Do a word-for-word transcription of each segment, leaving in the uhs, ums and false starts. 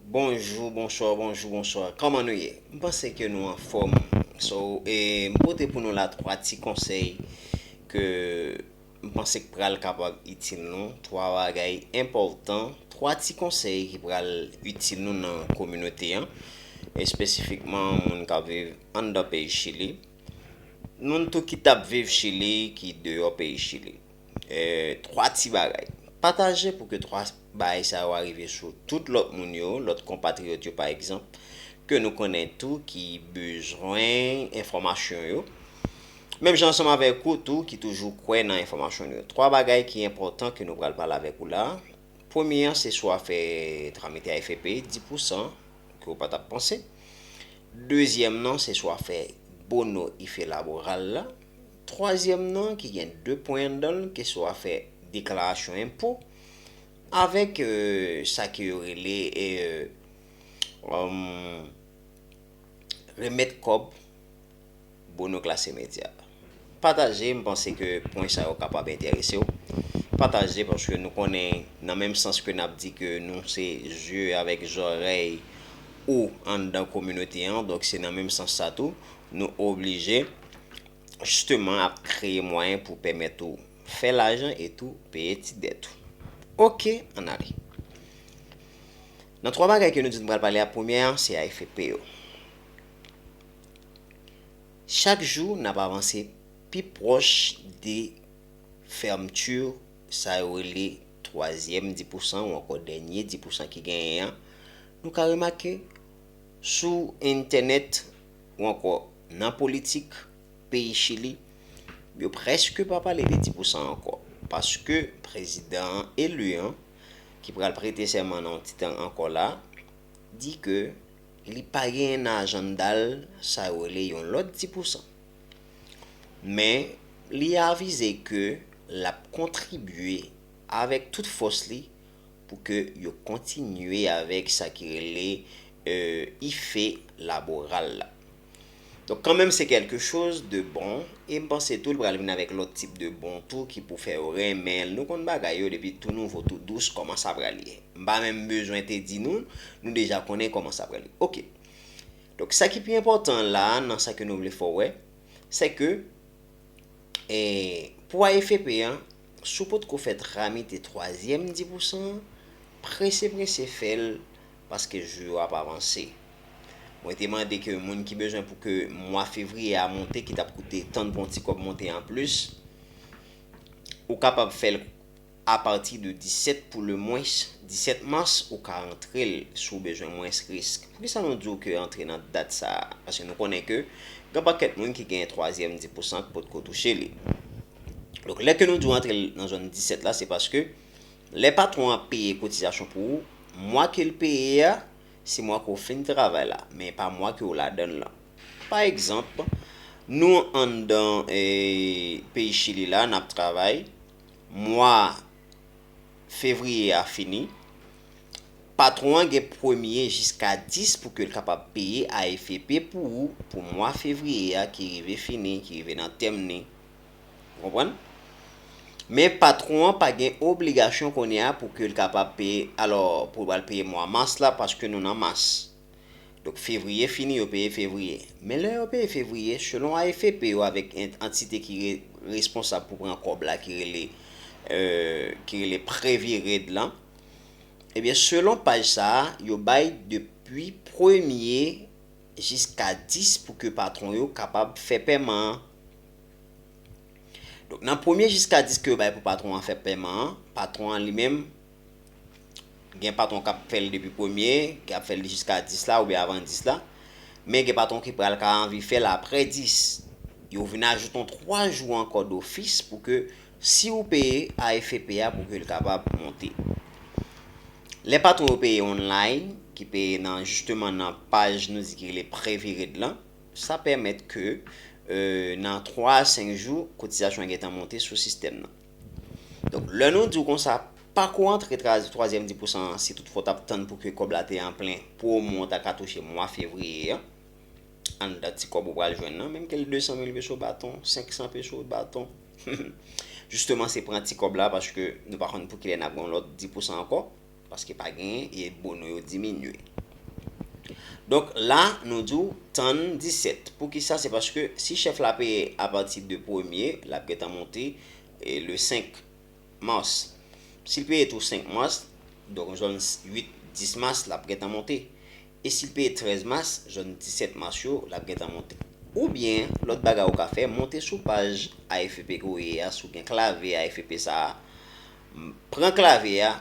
Bonjou, bonswa, bonjou, bonswa. Kòman nou ye? M panse ke nou anfòm. So, e, m pote pou nou la twa ti konsèy ke m panse k pral kapab itil nou. Twa bagay enpòtan, twa ti konsèy ki pral itil nou nan kominote an, espesifikman moun k ap viv anndan peyi Chili. Moun tou ki t ap viv Chili, ki deyò peyi Chili. E, twa ti bagay. Pataje pou ke twa bagay sa yo arive sou tout lòt moun yo, lòt konpatriyòt yo, pa egzanp, ke nou konnen tou ki bezwen enfòmasyon yo. Menm jan ansanm avèk ou tou ki toujou kwè nan enfòmasyon yo. Twa bagay ki enpòtan ke nou pral pale avèk ou la. Premye an, se sou afè tramite A F P, dis pousan ke w pa t ap panse. Dezyèm nan, se sou afè bono ife laboral la. Twazyèm nan, ki gen de pwen anndan l, ki sou afè deklarasyon enpo, avèk, e, sa ke yo rele, e, e, um, remèt kòb bono klase medya. Pataje, m panse ke pwen sa yo kapab enterese w. Pataje, paske nou konnen, nan menm sans ke n ap di ke nou se zye avèk zòrèy ou anndan kominote an, donk se nan menm sans sa tou, nou oblije, jisteman, ap kreye mwayen pou pèmèt ou fè lajan e tou peye ti dèt ou. Oke, ann ale. Nan twa bagay ke nou di nou pral pale a, premye an, se A F P yo. Chak jou, n ap avanse pi pwòch de fèmti sa yo rele twazyèm dis pousan ou ankò dènye dis pousan ki genyen an. Nou ka remake sou entènèt ou ankò nan politik peyi Chili, yo prèske pa pale de dis pousan ankò, paske prezidan eli an, ki pral prete sèman nan yon ti tan ankò la, di ke li pa genyen nan ajanda l sa yo rele yon lòt dis pousan. Men, li avize ke l ap kontribye avèk tout fòs li pou ke yo kontinye avèk sa ki rele, e, ife laboral la. Donk, kanmenm, se kèlke choz de bon, e m panse tou l pral vin avèk lòt tip de bon tou ki pou fè yo renmen l. Nou konn bagay yo depi tou nouvo, tou dous, kòman sa pral ye. M pa menm bezwen te di nou, nou deja konnen kòman sa pral ye. Oke. Donk, sa ki pi enpòtan la, nan sa ke nou vle fè w wè, se ke, e, pou A F P an, si w potko fè tramite twazyèm dis pousan an, prese, prese fè l, paske jou yo ap avanse. Mwen te mande ke moun ki bezwen pou ke mwa fevriye a monte, ki t ap koute tann pou yon ti kòb monte anplis, ou kapab fè l apati de disèt pou lemwens disèt mas, ou ka rantre l si w bezwen mwens risk. Poukisa nou di w ke antre nan dat sa a? Paske nou konnen ke gen pakèt moun ki genyen twazyèm dis pousan ki potko touche li. Donk, lè ke nou di w antre l nan zòn disèt la, se paske lè patwon an peye kotizasyon pou ou, mwa ke l peye a, se mwa ke w fin travay la, men pa mwa ke w ladan l lan. Pa egzanp, nou anndan, e, peyi Chili la, n ap travay, mwa fevriye a fini, patwon an gen premye jiska dis pou ke l kapab peye A F P pou ou, pou mwa fevriye a ki rive fini, ki rive nan tèm ni. Ou konprann? Men patwon an pa gen obligasyon kounye a pou ke l kapab peye, alò, pou l pral peye mwa mas la, paske nou nan mas. Donk, fevriye fini, yo peye fevriye. Men lè yo peye fevriye, selon A F P yo avèk ent-, antite ki re-, responsab pou pran kòb la, ki rele, e, ki rele Previred lan, ebyen, selon paj sa a, yo bay depi premye jiska dis pou ke patwon yo kapab fè pèman an. Donk, nan premye jiska dis ke yo bay pou patwon an fè pèman an, patwon an li menm, gen patwon k ap fè l depi premye, ki ap fè l jiska dis la, oubyen avan dis la. Men gen patwon ki pral ka anvi fè l apre dis. Yo vin ajoute yon twa jou ankò dofis pou ke si w peye A F P a pou ke l kapab monte. Lè patwon yo peye online, ki peye nan, jisteman, nan paj nou di ki rele Previred lan, sa pèmèt ke, e, nan twa a senk jou, kotizasyon an gentan monte sou sistèm nan. Donk, lè nou di w konsa, pa ko antre tra-, twazyèm dis pousan an, si toutfwa w t ap tann pou ke kòb la te an plen, pwomo an ta ka touche mwa fevriye an, anndan ti kòb ou pral jwenn nan, menm ke l de san mil peso baton, senk san peso baton. Jisteman, se pran ti kòb la, paske nou pa konn pou kilè n ap gen yon lòt dis pousan ankò. Paske pa genyen, e bono yo diminye. Donk la, nou di w tann disèt. Poukisa? Se paske si chèf la peye apati de premye, l ap gentan monte, e, le senk mas. Si l peye tou senk mas, donk zòn uit, dis mas, l ap gentan monte. E si l peye trèz mas, zòn disèt mas yo, l ap gentan monte. Oubyen, lòt bagay ou ka fè, monte sou paj A F P ke w ye a, si w gen klave A F P sa a, m, pran klave a,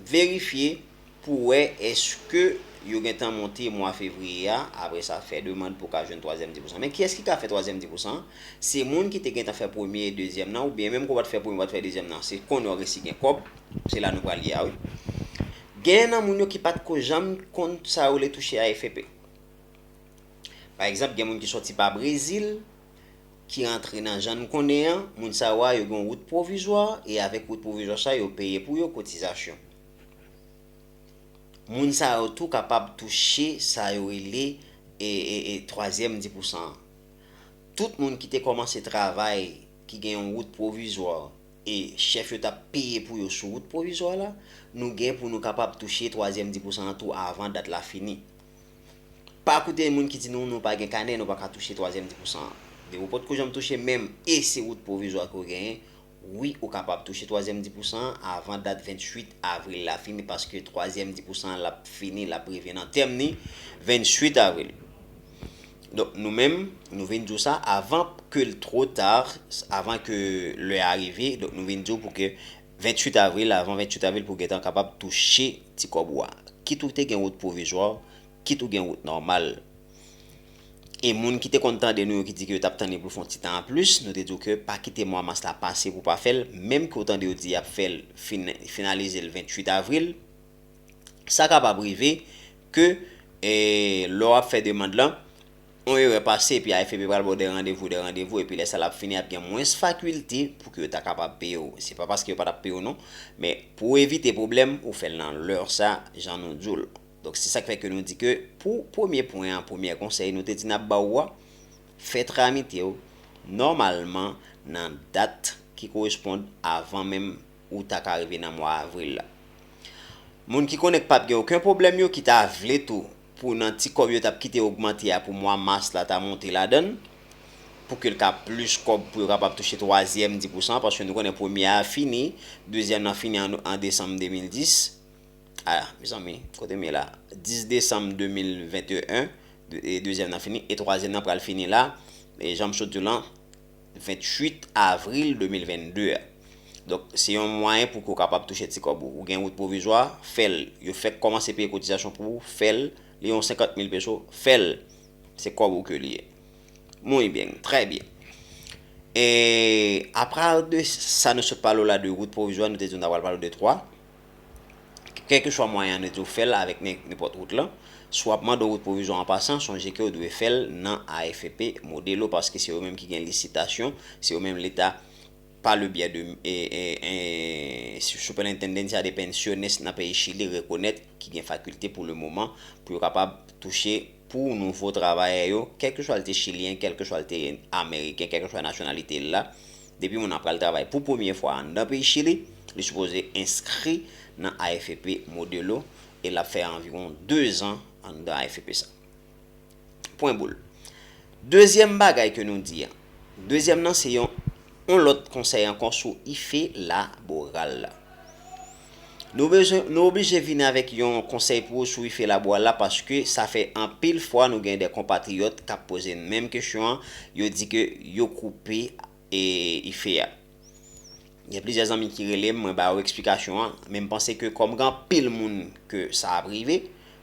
verifye pou wè èske yo gentan monte mwa fevriye a, apre sa fè demann pou w ka jwenn twazyèm dis pousan. Men kiyès ki ka fè twazyèm dis pousan an? Se moun ki te gentan fè premye e dezyèm nan, oubyen menm ke w pa t fè premye, w pa t fè dezyèm nan, se konnen w resi gen kòb, se la nou pral ye a, wi. Genyen nan moun yo ki pa t ko janm konn sa yo rele touche A F P. Pa egzanp, gen moun ki sòti pa Brezil, ki rantre nan jan n konnen an, moun sa yo a, yo gen yon wout pwovizwa, e avèk wout pwovizwa sa, yo peye pou yo kotizasyon. Moun sa yo tou kapab touche sa yo rele, e, e, e, twazyèm dis pousan an. Tout moun ki te kòmanse travay, ki gen yon wout pwovizwa, e chèf yo t ap peye pou yo sou wout pwovizwa la, nou gen pou nou kapab touche twazyèm dis pousan an tou avan dat la fini. Pa koute moun ki di nou, nou pa gen kanè, nou pa ka touche twazyèm dis pousan an. Depi w potko janm touche menm, e se wout pwovizwa ke w genyen, wi, ou kapab touche twazyèm dis pousan an avan dat venntuit avril la fini, paske twazyèm dis pousan an l ap fini, l ap rive nan tèm ni venntuit avril. Donk, nou menm, nou vin di w sa avan ke l two ta, avan ke lè a rive. Donk, nou vin di w pou ke venntuit avril, avan venntuit avril, pou w gentan kapab touche ti kòb ou a. Kit ou te gen wout pwovizwa, kit ou gen wout nòmal. E moun ki te konn tande nou yo ki di ke yo t ap tann li pou l fè yon ti tan anplis, nou te di w ke pa kite mwa mas la pase pou w pa fè l, menm ke w tande yo di y ap fè l fin-, finalize l venntuit avril, sa kapab rive ke, e, lè w ap fè demann lan, yon erè pase, epi A F P pral ba w de randevou, de randevou, epi lè sa l ap fini, ap gen mwens fakilte pou ke yo ta kapab peye w. Se pa paske yo pa t ap peye w non, men pou w evite pwoblèm, ou fè l nan lè sa, jan nou di w l. Donk, se sa k fè ke nou di ke pou premye pwen an, premyè konsèy nou te di n ap ba w a, fè tramite w nòmalman nan dat ki koresponn avan menm ou ta ka rive nan mwa avril la. Moun ki konnen k p ap gen okenn pwoblèm yo, ki ta vle tou pou nan ti kòb yo t ap kite ogmante a pou mwa mas la ta monte ladan l, pou ke l ka plis kòb pou yo kapab touche twazyèm dis pousan, paske nou konnen premye a fini, dezyèm nan fini an, an desanm de mil dis. A, mezanmi, kote m ye la? Dis desanm de mil venteyen, de-, e dezyèm nan fini, e twazyèm nan pral fini la, e jan m sot di w lan, venntuit avril de mil vennde a. Donk, se yon mwayen pou ke w kapab touche ti kòb ou. Ou gen wout pwovizwa, fè l. Yo fèk kòmanse peye kotizasyon pou ou, fè l. Li yon senkant mil peso, fè l. Se kòb ou ke li ye. Muy bien, trè byen. E apa de sa nou sot pale w la de wout pwovizwa, nou te di w n ta pral pale w de twa. Kèlkeswa mwayen an, nou di w fè l avèk nen-, nenpòt wout lan. Si w ap mande yon wout pwovizwa an pasan, sonje ke w dwe fè l nan A F P Modelo, paske se yo menm ki gen lisitasyon, se yo menm Leta, pa le byen de, e, e, e, Superintendencia de Pensiones nan peyi Chili rekonèt ki gen fakilte pou le moman pou yo kapab touche pou nouvo travayè yo, kèlkeswa l te chilyen, kèlkeswa l te ameriken, kèlkeswa nasyonalite l la. Depi moun nan pral travay pou premye fwa anndan peyi Chili, li sipoze enskri nan A F P Modelo e l ap fè anviwon dezan anndan A F P sa. Pwen boul. Dezyèm bagay ke nou di a. Dezyèm nan se yon, yon lòt konsèy ankò sou ife laboral la. Nou bezwen, nou oblije vini avèk yon konsèy pou ou sou ife laboral la, paske sa fè anpil fwa nou gen de konpatriyòt k ap poze n menm kesyon an, yo di ke yo koupe, e, ife a. Gen plizyè zanmi ki rele m, mwen ba yo eksplikasyon an, men m panse ke kòm gen anpil moun ke sa ap rive,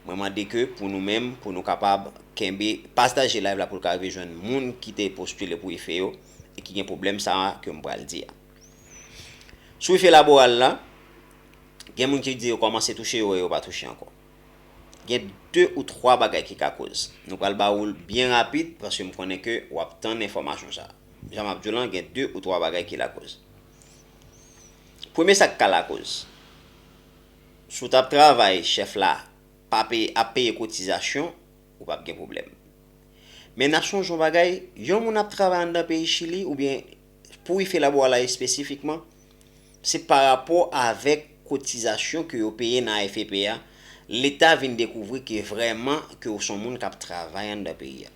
mwen mande ke pou nou menm, pou nou kapab kenbe, pataje live la pou l ka rive jwenn moun ki te postile pou ife yo e ki gen pwoblèm sa a ke m pral di a. Sou ife laboral la, gen moun ki di yo kòmanse touche, yo wè yo pa touche ankò. Gen de ou twa bagay ki ka koz. Nou pral ba ou l byen rapid, paske m konnen ke w ap tann enfòmasyon sa a. Jan m ap di w lan, gen de ou twa bagay ki lakoz. Premye sa k ka lakoz, si w t ap travay, chèf la pa peye, ap peye kotizasyon, ou p ap gen pwoblèm. Men n ap sonje yon bagay, yon moun ap travay anndan peyi Chili, oubyen pou ife laboral la espesifikman, se pa rapò avèk kotizasyon ke yo peye nan A F P a, Leta vin dekouvri ke vrèman ke w se yon moun k ap travay anndan peyi a.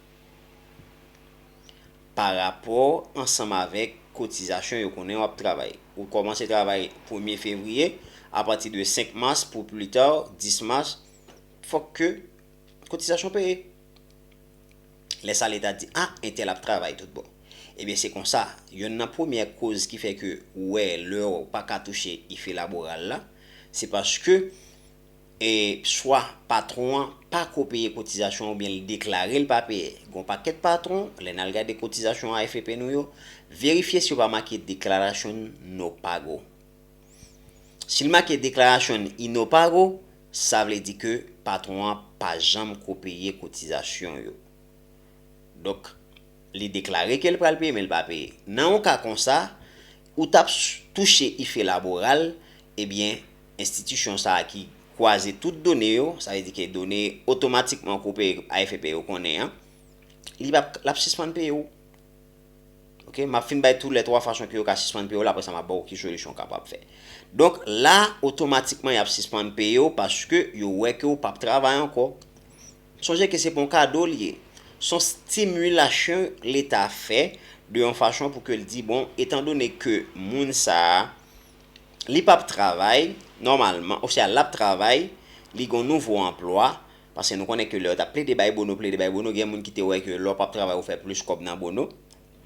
Pa rapò ansanm avèk kotizasyon yo konnen w ap travay. Ou kòmanse travay premye fevriye, apati de senk mas pou pli ta, dis mas, fòk ke kotizasyon peye. Lè sa Leta di, a, entèl ap travay tout bon. Ebyen, se konsa, yonn nan premyè koz ki fè ke ou wè lè w pa ka touche ife laboral la, se paske e swa patwon an pa ko peye kotizasyon oubyen l deklare l pa peye. Gon pakèt patwon, lè n al gade kotizasyon A F P nou yo, verifye si yo pa make deklarasyon no pago. Si l make deklarasyon inopago, sa vle di ke patwon an pa janm ko peye kotizasyon yo. Donk, li deklare ke l pral peye, men l pa peye. Nan yon ka konsa, ou t ap touche ife laboral, ebyen, enstitisyon sa a ki kwaze tout done yo, sa vle di ke done otomatikman ke w peye A F P yo konnen an, li p ap, l ap sispann peye w. Ok, m ap fin bay tou lè twa fason ke yo ka sispann peye w la, apre sa m ap ba w ki solisyon w kapab fè. Donk, la, otomatikman, y ap sispann peye w paske yo wè ke w p ap travay ankò. Sonje ke se pa yon kado l ye. Se yon stimilasyon Leta fè de yon fason pou ke l di, bon, etandone ke moun sa a, li p ap travay nòmalman, oswa l ap travay, li gen yon nouvo anplwa, paske nou konnen ke lè yo t ap plede bay bono, plede bay bono, gen moun ki te wè ke lè w p ap travay, ou fè plis kòb nan bono.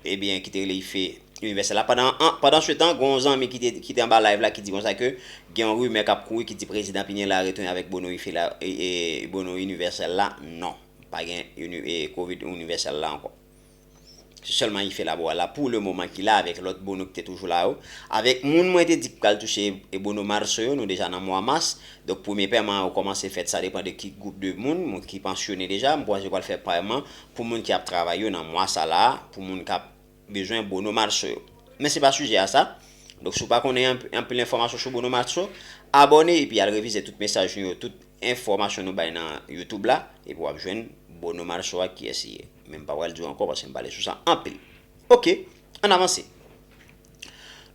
Ebyen, ki te rele ife inivèsèl la. Pandan, an, pandan se tan, gen yon zanmi ki te, ki te anba live la ki di konsa ke gen yon rimè k ap kouri ki di prezidan Pinela retounen avèk bono ife la, e, e, bono inivèsèl la. Non, pa gen ini-, e, kovid inivèsèl la ankò. Se sèlman ife laboral la pou le moman ki la avèk lòt bono ki te toujou la yo. Avèk moun mwen te di k pral touche e bono marso yo, nou deja nan mwa mas. Donk premye pèman yo kòmanse fèt, sa depann de ki gwoup de moun, moun ki pansyone deja, m panse yo pral fè pèman pou moun ki ap travay yo nan mwa sa la, pou moun k ap bezwen bono marso yo. Men se pa sijè a sa. Donk si w pa konnen anp-, anpil enfòmasyon sou bono marso, abòne epi al revize tout mesaj nou yo, tout enfòmasyon nou bay nan YouTube la, epi w ap jwenn bono marso a kiyès li ye. Men m pa pral di w ankò paske m pale sou sa anpil. Ok, ann avanse.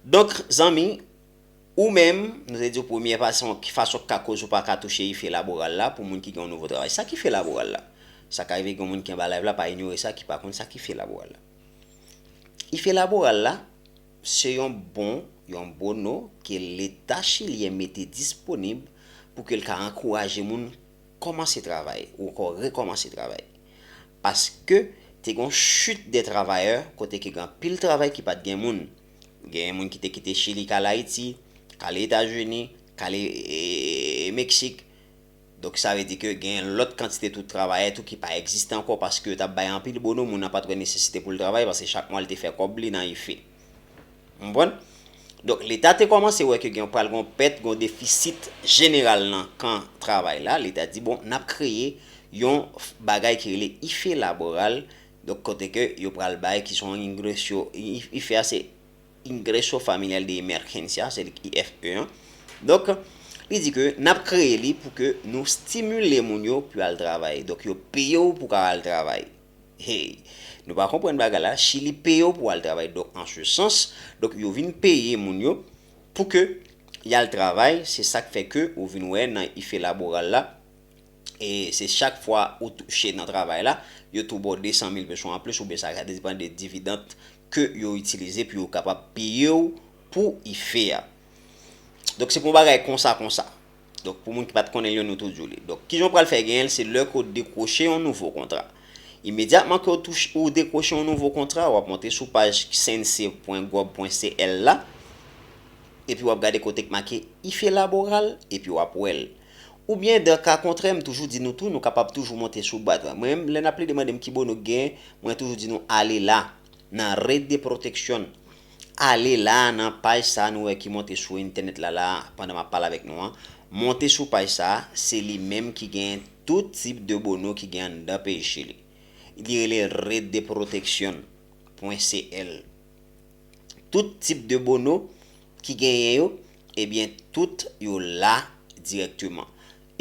Donk, zanmi, ou menm, nou te di w premyè fason, ki fason k ka koz ou pa ka touche ife laboral la pou moun ki gen yon nouvo travay. Sa ki ife laboral la? Sa ka rive gen moun ki anba live la pa inyore sa, ki pa konn sa ki ife laboral la. Ife laboral la, se yon bon, yon bono ke Leta chilyen mete disponib pou ke l ka ankouraje moun kòmanse travay ou ankò rekòmanse travay. Paske te gen yon chit de travayè kote ke gen anpil travay ki pa t gen moun. Gen moun ki te kite Chili k al Ayiti, k al Etazini, k al e, e, e, Meksik. Donk sa vle di ke gen lòt kantite tou travayè tou ki pa egziste ankò paske yo t ap bay anpil bono, moun nan pa t wè nesesite pou l travay paske chak mwa l te fè kòb li nan ife. Ou konprann? Donk, Leta te kòmanse wè ke gen pral gen yon pèt, gen yon defisit jeneral nan kan travay la. Leta di, bon, n ap kreye yon f-, bagay ki rele ife laboral. Donk, kote ke yo pral bay, ki se yon ingreso, i-, ife a se Ingreso Familiar de Emergencia, se li ki I F E an. Donk, li di ke n ap kreye li pou ke nou stimile moun yo pou y al travay. Donk, yo peye w pou w ka al travay. Hey, nou pa konprann bagay la, Chili peye w pou w al travay. Donk, an se sans, donk, yo vin peye moun yo pou ke y al travay. Se sa k fè ke ou vin wè nan ife laboral la, e se chak fwa ou touche nan travay la, yo tou ba w de san mil peso anplis, oubyen sa ka depann de dividend ke yo itilize pou yo kapab peye w pou ife a. Donk, se pou yon bagay konsa, konsa. Donk, pou moun ki pa t konnen l yo, nou tou di w li. Donk, kijan w pral fè genyen l, se lè ke w dekwoche yon nouvo kontra. Imedyatman ke w touche, ou dekwoche yon nouvo kontra, w ap monte sou paj sense pwen gov pwen C L la, epi w ap gade kote k make ife laboral, epi w ap wè l. Oubyen, dan ka kontrè, m toujou di nou tou, nou kapab toujou monte sou bat la. Mwen menm, lè n ap plede mande m ki bono k genyen, mwen toujou di nou, ale la, nan Red de Protection. Ale la, nan paj sa a nou wè ki monte sou entènèt la, la, pandan m ap pale avèk nou an. Monte sou paj sa a, se li menm ki gen tout tip de bono ki gen anndan peyi Chili. Li rele Red de Protection pwen C L. Tout tip de bono ki genyen yo, ebyen, tout yo la dirèkteman.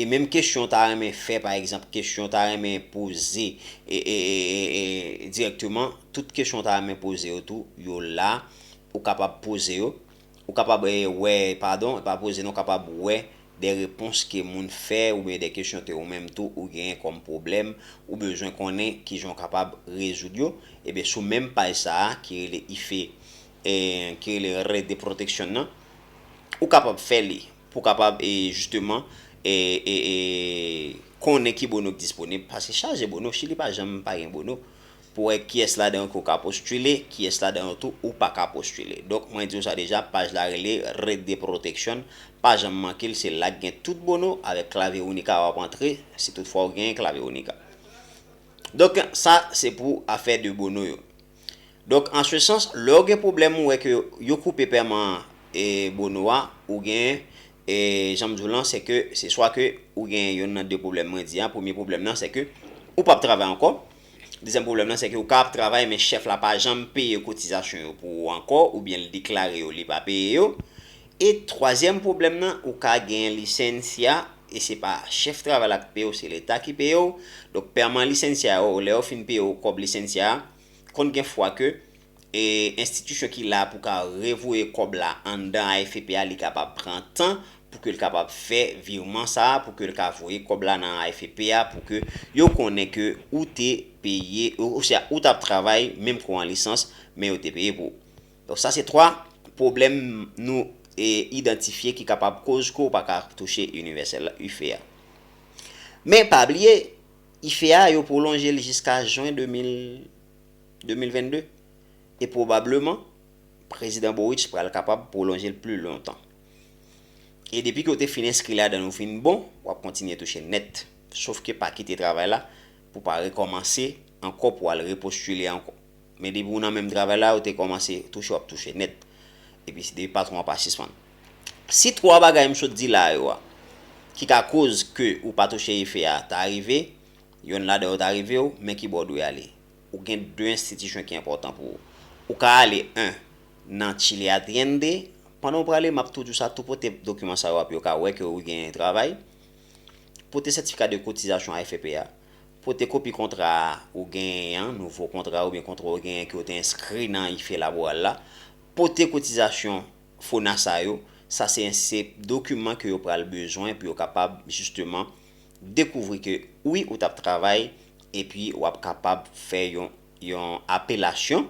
E menm kesyon w ta renmen fè, pa egzanp, kesyon w ta renmen poze, e, e, e, e, e, dirèkteman, tout kesyon w ta renmen poze yo tou, yo la, ou kapab poze yo. ou kapab, eh, wè, padon, pa poze non, ou kapab wè de repons ke moun fè oubyen de kesyon ke ou menm tou ou genyen kòm pwoblèm, ou bezwen konnen kijan w kapab rezoud yo, ebyen sou menm paj sa a ki rele IFE, eh, ki rele Red de Protection nan, ou kapab fè li pou w kapab, eh, jisteman, eh, eh, eh, konnen ki bono k disponib, paske chaje bono, Chili pa janm pa gen bono. Pou wè kiyès ladan yo ke w ka postile, kiyès ladan yo tou ou pa ka postile. Donk, mwen di w sa deja, paj la rele Red de Protection. Pa janm manke l, se la k gen tout bono avèk Clave Única w ap antre, si toutfwa w genyen Clave Única. Donk, sa se pou afè de bono yo. Donk, an se sans, lè w gen pwoblèm, ou wè ke yo koupe pèman, eh, bono a, ou gen, eh, jan m di w lan, se ke, se swa ke ou gen youn nan de pwoblèm mwen di a. Premye pwoblèm nan, se ke ou p ap travay ankò. Dezyèm pwoblèm nan, se ke ou ka ap travay, men chèf la pa janm peye kotizasyon yo pou ou ankò, oubyen l deklare yo, li pa peye yo. E twazyèm pwoblèm nan, ou ka gen licencia, e se pa chèf travay la k peye w, se Leta ki peye w. Donk, pèman licencia yo, lè yo fin peye w kòb licencia a, konn gen fwa ke, e, enstitisyon ki la pou ka revoye kòb la anndan A F P a, li kapab pran tan pou ke l kapab fè virman sa a, pou ke l ka voye kòb la nan A F P a, pou ke yo konnen ke ou te peye, ou, ou, ou t ap travay menm ke w an lisans, men yo te peye pou ou. Donk, sa se twa pwoblèm nou, e, idantifye ki kapab koz ke w pa ka touche inivèsèl IFE a. Men, pa bliye, IFE a, yo pwolonje l jiska jen de mil, de mil vennde. E pwobableman, Prezidan Boric pral kapab pwolonje l pli lontan. E depi ke w te fin enskri ladan l, ou fin bon, w ap kontinye touche nèt. Sof ke pa kite travay la pou pa rekòmanse ankò pou al repostile ankò. Men depi w nan menm travay la, ou te kòmanse touche, w ap touche nèt. Epi si depi patwon an pa sispann. Si twa bagay m sot di la yo a, ki ka koz ke ou pa touche IFE a, ta rive, yonn ladan yo ta rive w, men ki bò w dwe ale. Ou gen de enstitisyon ki enpòtan pou ou. Ou ka ale, en, nan Chile Atiende. Pandan w prale, m ap tou di w sa, tou pote dokiman sa yo, ap yo ka wè ke ou gen travay. Pote sètifika de kotizasyon A F P a. Pote kopi kontra ou genyen an, nouvo kontra oubyen kontra ou genyen ke w te enskri nan IFE laboral la. Pote kotizasyon FONASA yo. Sa se, se dokiman ke yo pral bezwen pou yo kapab jisteman dekouvri ke wi, ou t ap travay, epi w ap kapab fè yon, yon apelasyon,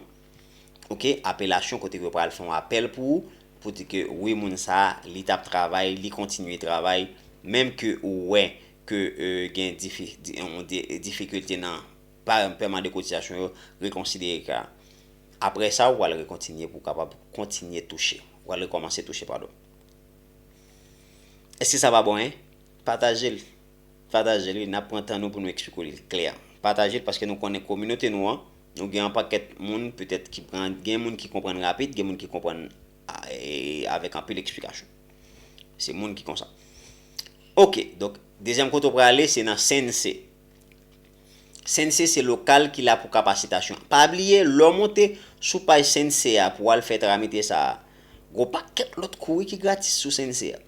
oke, apelasyon kote ke yo pral fè yon apèl pou ou, pou di ke wi, moun sa a, li t ap travay, li kontinye travay, menm ke ou wè ke, e, gen difi-, di-, yon di-, difikilte nan pa-, pèman de kotizasyon yo, rekonsidere ka. Apre sa, ou pral rekontinye pou w kapab kontinye touche. Ou pral rekòmanse touche, padon. Èske sa pa bon, en? Pataje l. Pataje l, wi. N ap pran tan nou pou nou eksplike w li klè. Pataje l paske nou konnen kominote nou an, nou gen yon pakèt moun, petèt, ki pran, gen moun ki konprann rapid, gen moun ki konprann, a, e, avèk anpil eksplikasyon. Se moun ki konsa. Oke, donk, dezyèm kote w prale, se nan CNC. CNC se lokal ki la pou kapasitasyon. Pa bliye, lè w monte sou paj CNC a pou w al fè tramite sa a, gon pakèt lòt kou wi ki gratis sou CNC a.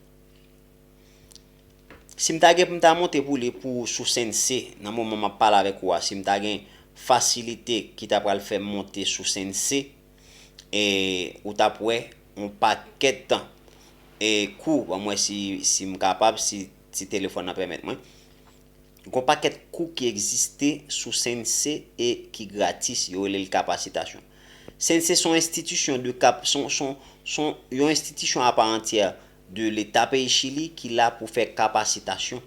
Si m ta gen pou m ta monte pou li pou sou CNC, nan moman m ap pale avèk ou a, si m ta gen fasilite ki ta pral fè m monte sou CNC, e ou t ap wè yon pakèt, e, kou, ban m wè si, si m kapab, si, si telefòn nan pèmèt mwen. Gon pakèt kou ki egziste sou CNC e ki gratis, yo rele l kapasitasyon. CNC se yon enstitisyon de kap-, se yon, se yon, se yon, yon enstitisyon apa antyè de Leta peyi Chili ki la pou fè kapasitasyon.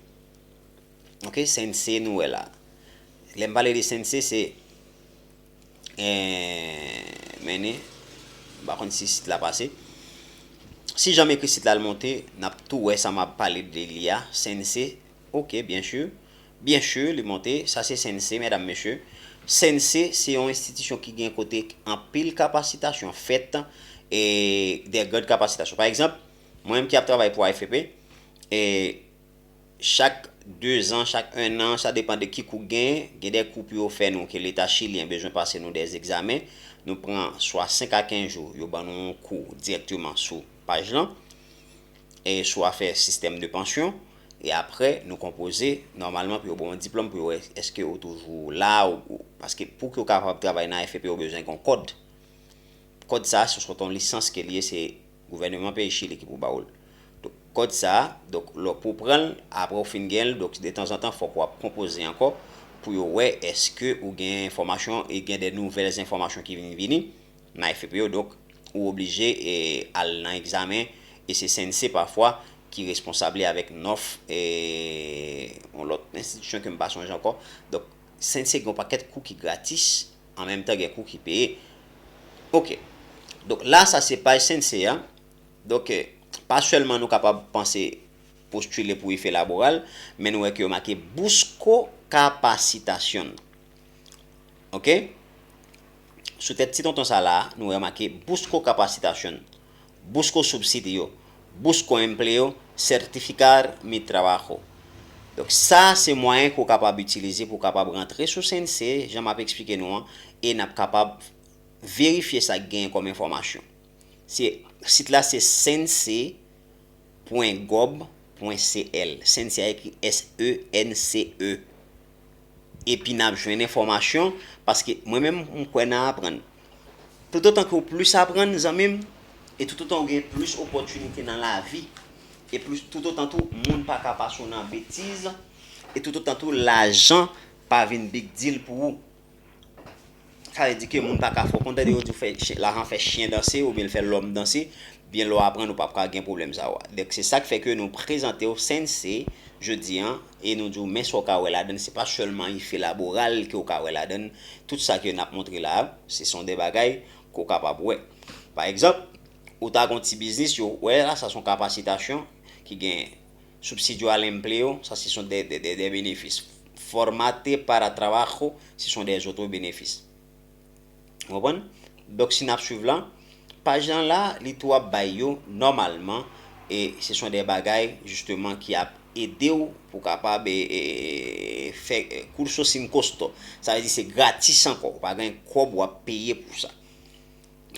Oke, CNC nou wè la. Lè m pale de CNC, se, eh, mennen, m pa konn si sit la pase. Si jan m ekri sit la, l monte, n ap tou wè sa m ap pale de li a. CNC, oke, byen si. Byen si, li monte. Sa se CNC, medam, mesye. CNC, se yon enstitisyon ki gen kote anpil kapasitasyon fèt, e de gran kapasitasyon. Pa egzanp, mwen menm ki ap travay pou A F P, e chak de zan, chak en an, sa depann de ki kou k genyen, gen de kou pou yo fè nou ke Leta chilyen bezwen pase nou de egzamen. Nou pran swa senk a kenz jou, yo ban nou yon kou dirèkteman sou paj lan, e sou afè sistèm de pansyon, e apre, nou konpoze, nòmalman, pou yo ba w yon diplòm, pou yo wè èske ou toujou la, ou, ou, paske pou ke w kapab travay nan A F P, ou bezwen gen yon kòd. Kòd sa a, se sot yon lisans ke l ye, se Gouvènman peyi Chili ki pou ba w l. Donk, kòd sa a, donk, lè pou pran l, apre w fin gen l, donk, detanzantan, fòk w ap konpoze ankò pou yo wè èske ou gen enfòmasyon e gen de nouvèl enfòmasyon ki vin vini nan F P P yo. Donk, ou oblije e, al nan egzamen e se C N C pafwa ki responsab li avèk nòf e yon lòt enstitisyon ke m pa sonje ankò. Donk, C N C gen yon pakèt kou ki gratis, an menm tan gen kou ki peye. Ok. Donk, la, sa se paj C N C a. Donk, eh, pa sèlman nou kapab panse postile pou efè laboral, men nou wè ke yo make busco capacitación. Ok? Sou tèt ti tonton sa la, nou wè make busco capacitación, busco subsidio, busco empleo, certificar mi trabajo. Donk, sa se mwayen ke w kapab itilize pou w kapab rantre sou C N C, jan m ap eksplike nou an, e n ap kapab verifye sa k genyen kòm enfòmasyon. Se, sit la se C N C pwen gòb pwen C L. C N C a ekri S E N C E. Epi n ap jwenn enfòmasyon, paske mwen menm, m kwè nan aprann. Toutotan ke w plis aprann, zanmi m, e toutotan w gen plis opòtinite nan lavi, e plis, toutotan tou, moun pa ka pase w nan betiz, e toutotan tou, lajan pa vin big deal pou ou. Sa vle di ke moun pa ka fè w konn, tande yo di w fè ch-, lajan fè chen danse oubyen l fè lòm danse, byen lè w aprann ou p ap ka gen pwoblèm sa yo a. Donk, se sa k fè ke nou prezante w C N C jodi an, e nou di w men sa w ka wè ladan l, se pa sèlman efè laboral ke w ka wè ladan l, tout sa ke n ap montre la a, se son de bagay ke w kapab wè. Pa egzanp, ou ta gen yon ti biznis, yo wè la, sa se yon kapasitasyon ki gen subsidio al empleo, sa se son de, de, de, de benefis. Formate para trabajo, se son de zòt benefis. Ou konprann? Donk, si n ap swiv la, paj lan la, li tou ap bay yo nòmalman, e se son de bagay, jisteman, ki ap ede w pou kapab e, e, e, fè e, curso sin costo. Sa vle di se gratis ankò. Ou pa gen kòb w ap peye pou sa.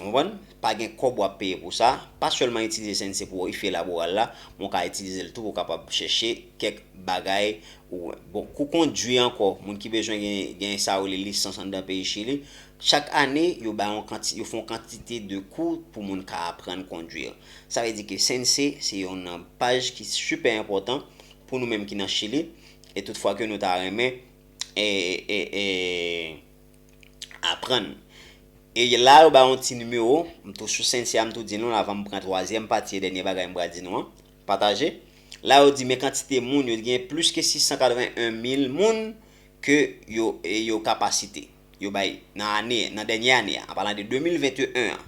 Ou konprann? Pa gen kòb w ap peye pou sa. Pa sèlman itilize C N C pou efè laboral la, men w ka itilize l tou pou w kapab chèche kèk bagay. Ou, bon, kou kondwi ankò, moun ki bezwen gen, gen sa yo rele lisans anndan peyi Chili, chak ane, yo bay yon kanti-, yo fè yon kantite de kou pou moun ka aprann kondwi. Sa vle di ke C N C, se yon nan paj ki sipè enpòtan pou nou menm ki nan Chili, e tout fwa ke nou ta renmen, e, e, e, aprann. E la, yo ba yon ti nimewo, m tou sou C N C a, m tou di nou, avan m pran twazyèm pati e dènye bagay m pral di nou an, pataje. La, yo di, men kantite moun, yo gen plis ke sis san katreven en mil moun ke yo, e yo kapasite. Yo bay nan ane, nan dènye ane a, an palan de de mil venteyen an.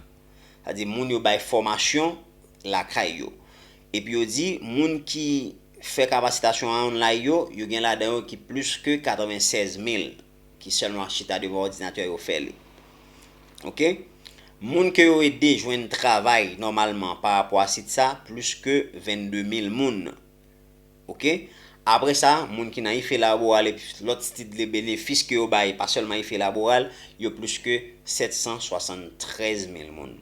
Sa di moun yo bay fòmasyon lakay yo. Epi yo di, moun ki fè kapasitasyon an online yo, yo gen ladan yo ki plis ke katreven sèz mil ki sèlman chita devan òdinatè yo fè li. Ok? Moun ke yo ede jwenn travay nòmalman pa rapò a sit sa, plis ke vennde mil moun. Ok? Apre sa, moun ki nan efè laboral epi lòt tit de benefis ke yo bay, pa sèlman efè laboral, yo plis ke sèt san swasanntrèz mil moun.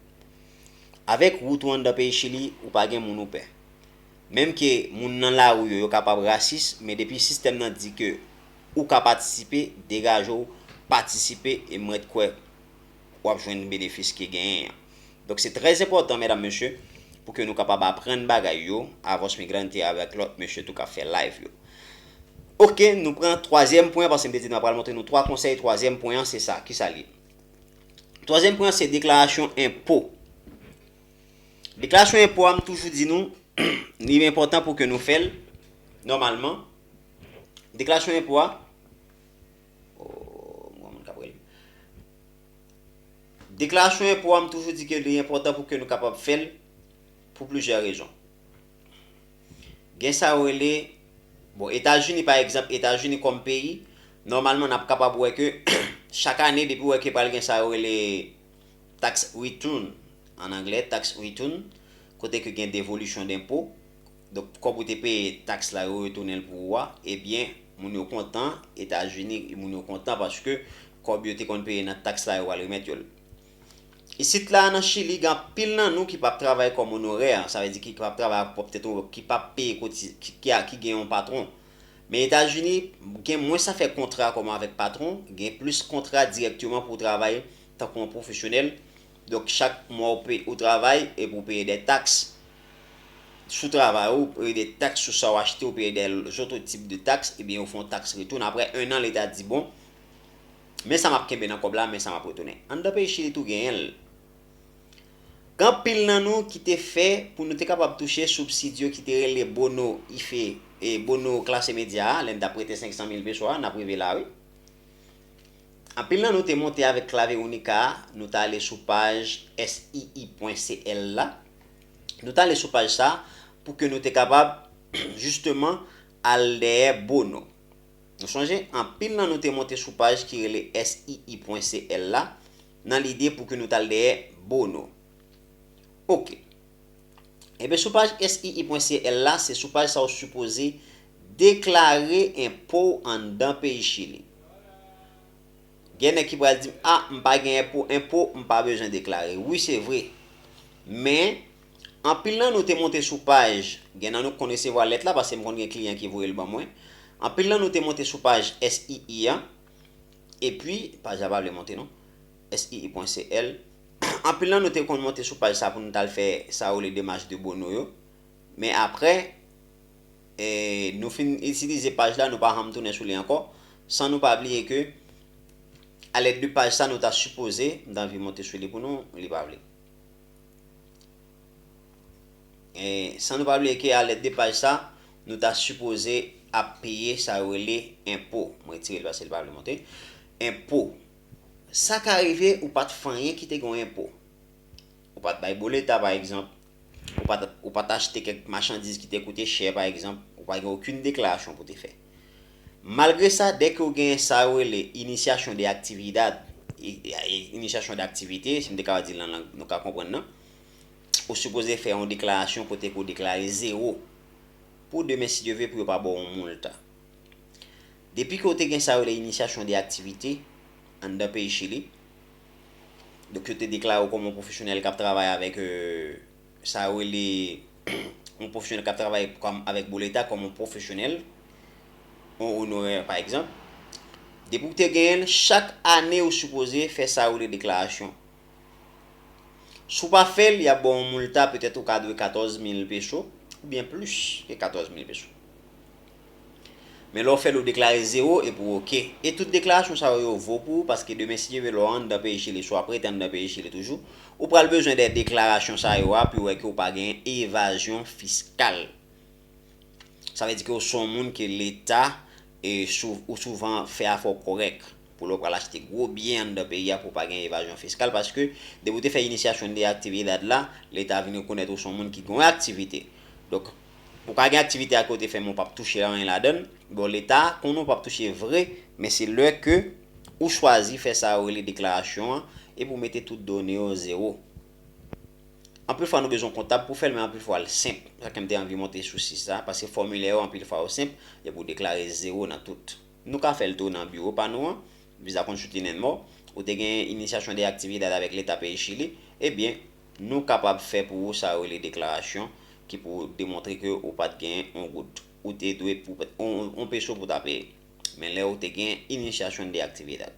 Avèk wout ou anndan peyi Chili, ou pa gen moun ou pè. Menm ke moun nan lari yo, yo kapab rasis, men depi sistèm nan di ke ou ka patisipe, degaje w, patisipe, e m ret kwè w ap jwenn benefis ki genyen an. Donk, se trè enpòtan, medam, mesye, pou ke nou kapab aprann bagay yo, a Voz Migrante avèk lòt mesye tou k ap fè live yo. Ok, nou pran twazyèm pwen, paske m te di nou pral montre nou twa konsèy. Twazyèm pwen an, se sa. Kisa l ye? Twazyèm pwen an, se deklarasyon enpo. Deklarasyon enpo a, m toujou di nou, li enpòtan pou ke nou fè l, nòmalman. Deklarasyon enpo a, oh, m wè moun k ap rele m. Deklarasyon enpo a, m toujou di ke li enpòtan pou ke nou kapab fè l pou plizyè rezon. Gen sa yo rele, bon, Etazini, pa egzanp, Etazini kòm peyi, nòmalman, n ap kapab wè ke chak ane, depi w wè ke pral gen sa yo rele tax return, an anglè, tax return, kote ke gen devolisyon denpo. Donk, kòb ou te peye taks la, yo retounen l pou ou a, ebyen, moun yo kontan, Etazini, moun yo kontan paske kòb yo te konn peye nan taks la, yo pral remèt yo l. Isit la, nan Chili, gen anpil nan nou ki p ap travay kòm onorè, sa vle di ki p ap travay ak pwòp tèt yo, ki p ap peye koti-, ki, ki, ki gen yon patwon. Men Etazini, gen mwens afè kontra kòman avèk patwon, gen plis kontra dirèkteman pou w travay tankou yon pwofesyonèl, Donk, chak mwa ou peye, ou travay, epi ou peye de taks sou travay ou, ou peye de taks sou sa ou achte, ou peye de zòt tip de taks, ebyen, yo fè yon taks retourn. Apre en an, leta di, bon, men sa m ap kenbe nan kòb la, men sa m ap retounen. Anndan peyi Chili tou genyen l. Gen anpil nan nou ki te fè pou nou te kapab touche subsidio ki te rele bono IFE, e bono klase medya a, lè n t ap prete senk san mil peso a, n ap rive la, wi. Anpil nan nou te monte avèk Clave Única a, nou t ale sou paj S I I pwen C L la. Nou t ale sou paj sa pou ke nou te kapab, jisteman, al dèyè bono. Nou sonje, anpil nan nou te monte sou paj ki rele S I I pwen C L la, nan lide pou ke nou t al dèyè bono. Oke. Ebyen, sou paj S I I pwen C L la, se sou paj sa ou sipoze deklare enpo w anndan peyi Chili. Gen nèg ki pral di m, "A, m pa gen enpo, enpo, m pa bezwen deklare." Wi, se vre. Men, anpil nan nou te monte sou paj, gen nan nou k konn resevwa lèt la, paske m konn gen kliyan ki voye l ban mwen. Anpil nan nou te monte sou paj S I I an, epi, paj la pa vle monte non, S I I pwen C L. Anpil nan nou te konn monte sou paj sa pou nou t al fè sa yo rele demach de bono yo. Men apre, e, nou fin itilize paj la, nou pa janm tounen sou li ankò, san nou pa bliye ke alèd de paj sa nou ta sipoze, m ta anvi monte sou li pou nou, li pa vle. E, san nou pa bliye ke alèd de paj sa, nou ta sipoze ap peye sa yo rele enpo. M retire l paske li pa vle monte. Enpo. Sa ka rive ou pa t fè anyen ki te gen yon enpo. Ou pa t bay boleta, pa egzanp. Ou pa t, ou pa t achte kèk machandiz ki te koute chè, pa egzanp. Ou pa gen okenn deklarasyon pou te fè. Malgre sa, dèke w gen sa yo rele iniciación de actividad, i- i- iniciación de activité, si m te ka di l nan lang nou ka konprann nan, ou sipoze fè yon deklarasyon kote ke w deklare zewo. Pou demen, si Dye vle, pou yo pa ba w yon moulta. Depi ke w te gen sa yo rele iniciación de activité anndan peyi Chili, donk yo te deklare w kòm yon pwofesyonèl k ap travay avèk, euh, sa yo rele yon pwofesyonèl k ap travay kòm, avèk boleta kòm yon pwofesyonèl, yon onorè, pa egzanp. Depi w te genyen l, chak ane ou sipoze fè sa yo rele deklarasyon. Si w pa fè l, y ap ba w yon moulta, petèt ou ka dwe katòz mil peso, oubyen plis ke katòz mil peso. Men lè w fè l, ou deklare zewo epi w oke. E tout deklarasyon sa yo, yo vo pou ou, paske demen, si Dye vle, lè w anndan peyi Chili, si w ap rete anndan peyi Chili toujou, ou pral bezwen de deklarasyon sa yo a pou yo wè ke w pa gen evazyon fiskal. Sa vle di ke w se yon moun ke Leta, e, sou- ou souvan fè afè w kòrèk. Pou lè w pral achte gwo byen anndan peyi a pou w pa gen evazyon fiskal, paske depi w te fè iniciación de actividad la, Leta vin rekonèt ou se yon moun ki gen yon aktivite. Donk, ou ka gen aktivite a ke w te fè, men w p ap touche anyen ladan l. Bon, Leta konnen w p ap touche vre, men se lè ke ou chwazi fè sa yo rele deklarasyon an, epi w mete tout done yo zewo. Anpil fwa nou bezwen kontab pou fè l, men anpil fwa l senp. Sa k fè m te anvi monte sou sit sa, paske fòmilè yo anpil fwa yo senp, epi w deklare zewo nan tout. Nou ka fè l tou nan biwo pa nou an, Visa Consulting and More, ou te gen iniciación de actividad avèk Leta peyi Chili, ebyen, nou kapab fè pou ou sa yo rele deklarasyon ki pou demontre ke ou pa t gen yon goud. Ou te dwe pou, yon, yon peso pou ta peye. Men lè ou te gen iniciación de actividad.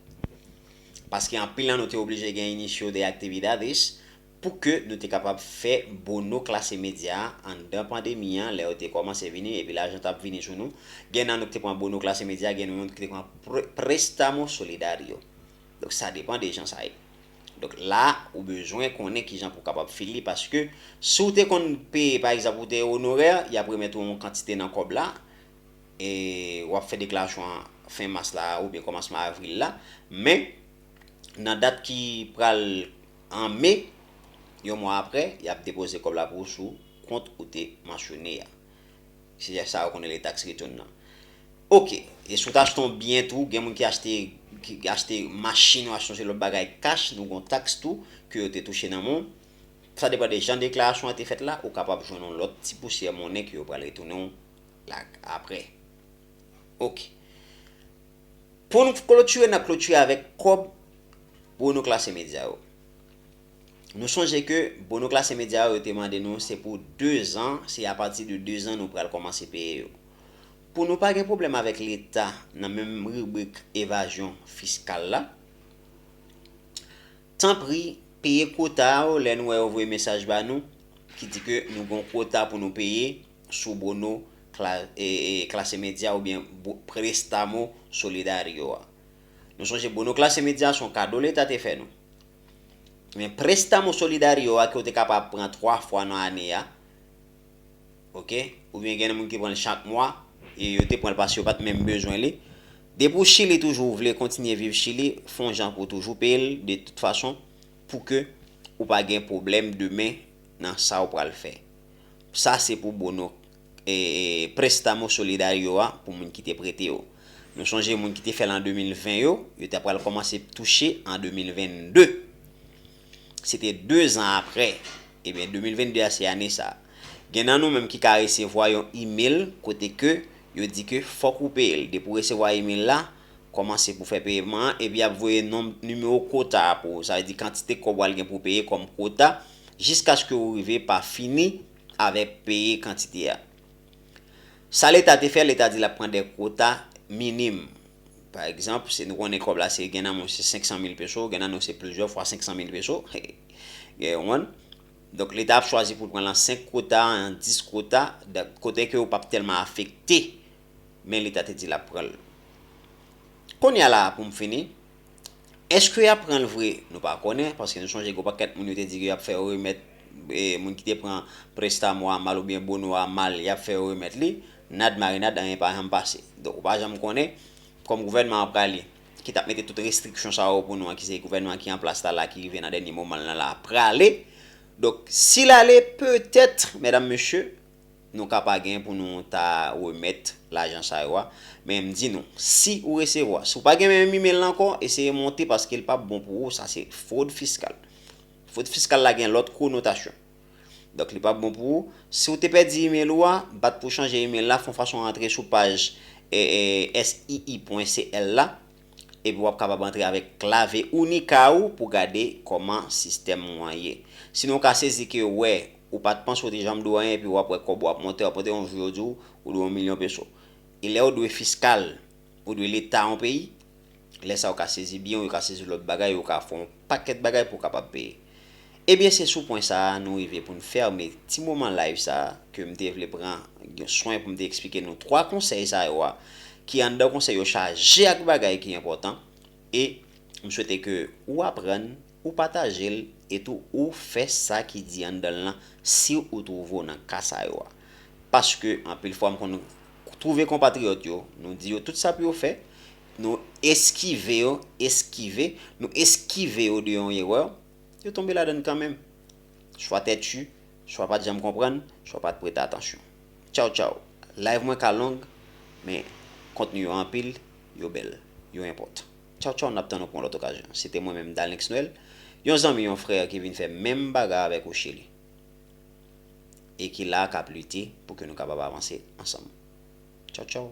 Paske anpil nan nou te oblije gen inicio de actividades pou ke nou te kapab fè bono klase medya a anndan pandemi an, lè yo te kòmanse vini, epi lajan t ap vini sou nou. Gen nan nou ki te pran bono klase medya, gen nan nou ki te pran pre- préstamo solidario. Donk, sa depann de jan sa ye. Donk, la, ou bezwen konnen kijan pou w kapab file li, paske si w te konn peye, pa egzanp, ou te onorè, y ap remèt ou yon kantite nan kòb la, e w ap fè deklarasyon an fen mas la oubyen kòmansman avril la, men nan dat ki pral an me, yon mwa apre, y ap depoze kòb la pou ou sou kont ou te mansyone a. Se sa yo konnen le tax return nan. Oke, e si w ta achte yon byen tou, gen moun ki achte, ki achte machin ou achte yon lòt bagay cash, nou gon taks tou ke yo te touche nan men w. Sa depann de jan deklarasyon an te fèt la, ou kapab jwenn yon lòt ti pousyè monnen ke yo pral retounen w la apre. Oke. Pou nou klotire, n ap klotire avèk kòb bono klase medya yo. Nou sonje ke bono klase medya yo, yo te mande nou, se pou de zan, se apati de de zan nou pral kòmanse peye yo. Pou nou pa gen pwoblèm avèk Leta nan menm ribrik evazyon fiskal la, tanpri, Peye kwota yo lè nou wè yo voye mesaj ba nou ki di ke nou gen yon kwota pou nou peye sou bono kla, e, e, klase medya oubyen bo, prestamo solidario a. Nou sonje bono klase medya se yon kado leta te fè nou. Men prestamo solidario a ke w te kapab pran twa fwa nan ane a, oke, oubyen gen moun ki pran l chak mwa, e yo te pran l paske yo pa t menm bezwen li. Depi w Chili toujou, w vle kontinye viv Chili, fè yon jan pou w toujou peye l de tout fason pou ke ou pa gen pwoblèm demen nan sa w pral fè. Sa se pou bono e, e, prestamo solidario a pou moun ki te prete yo. Nou sonje moun ki te fè l an de mil ven yo, yo ta pral kòmanse touche an de mil venn de. Se te de zan apre. Ebyen, de mil venn de a se ane sa. Gen nan nou menm ki ka resevwa yon email kote ke yo di ke fòk ou peye l. Depi w resevwa email la, kòmanse pou fè peyeman an, epi y ap voye nonb, nimewo kwota a pou ou. Sa vle di kantite kòb w al gen pou w peye kòm kwota, jiskaske ou rive pa fini avèk peye kantite a. Sa leta te fè, leta di l ap pran de kwota minim. Pa egzanp, si nou konnen kòb la se gen nan nou se senk san mil peso, gen nan nou se plizyè fwa senk san mil peso. Gen yon. Donk, leta ap chwazi pou l pran l an senk kwota, an dis kwota, kote ke ou p ap tèlman afekte, men leta te di l ap pran l. Kounye a la, pou m fini, èske y ap pran l vre? Nou pa konnen, paske nou sonje gen yon pakèt moun yo te di ke y ap fè yo remèt, e, moun ki te pran prestamo a mal oubyen bono a mal, y ap fè yo remèt li. Nad marinad, anyen pa janm pase. Donk, ou pa janm konnen, kòm gouvènman an prale, ki t ap mete tout restriksyon sa yo pou nou an, ki se gouvènman ki an plas la, la, ki rive nan dènye moman l lan la, prale. Donk, si l ale, petèt, medam, mesye, nou ka pa gen pou nou ta remèt lajan sa yo a. Men m di nou, si ou resevwa, si w pa gen menm email la ankò, eseye monte paske l p ap bon pou ou, sa se fwod fiskal. Fwod fiskal la gen lòt konotasyon. Donk, li p ap bon pou ou. Si w te pèdi email ou a, bat pou chanje email la, fè yon fason antre sou paj, e, e, S I I pwen C L la, epi w ap kapab antre avèk klave Unicao pou gade kòman sistèm ou an ye. Sinon, w ka sezi ke w wè, ou pa t panse w te janm dwe anyen, epi w ap wè kòb ou ap monte, w ap monte, yon jou yo di w, ou dwe yon milyon peso. E lè w dwe fiskal, ou dwe leta yon peyi, lè sa a ou ka sezi byen w, ou ka sezi lòt bagay, ou ka fè yon pakèt bagay pou w kapab peye. Ebyen, se sou pwen sa a nou rive pou n fèmen ti moman live sa a ke m te vle pran swen pou m te eksplike nou twa konsèy sa yo a, ki anndan konsèy yo chaje ak bagay ki enpòtan, e m swete ke ou aprann, ou pataje l, e tou ou fè sa ki di anndan l lan si ou twouve w nan ka sa yo a. Paske, anpil fwa, m konn twouve konpatriyòt yo, nou di yo tout sa pou yo fè, nou eskive yo, eskive, nou eskive yo de yon erè, yo tonbe ladan l kanmenm. Swa tèti, swa pa t janm konprann, swa pa t prete atansyon. Tchaw, tchaw. Live mwen ka long, men kontni yo anpil, yo bèl, yo enpòtan. Tchaw, tchaw, n ap tann nou pou yon lòt okazyon. Se te mwen menm, Dalnix Noël, yon zanmi, yon frè ki vin fè menm bagay avèk ou Chili. E ki la k ap lite pou ke nou kapab avanse ansanm. Tchaw, tchaw.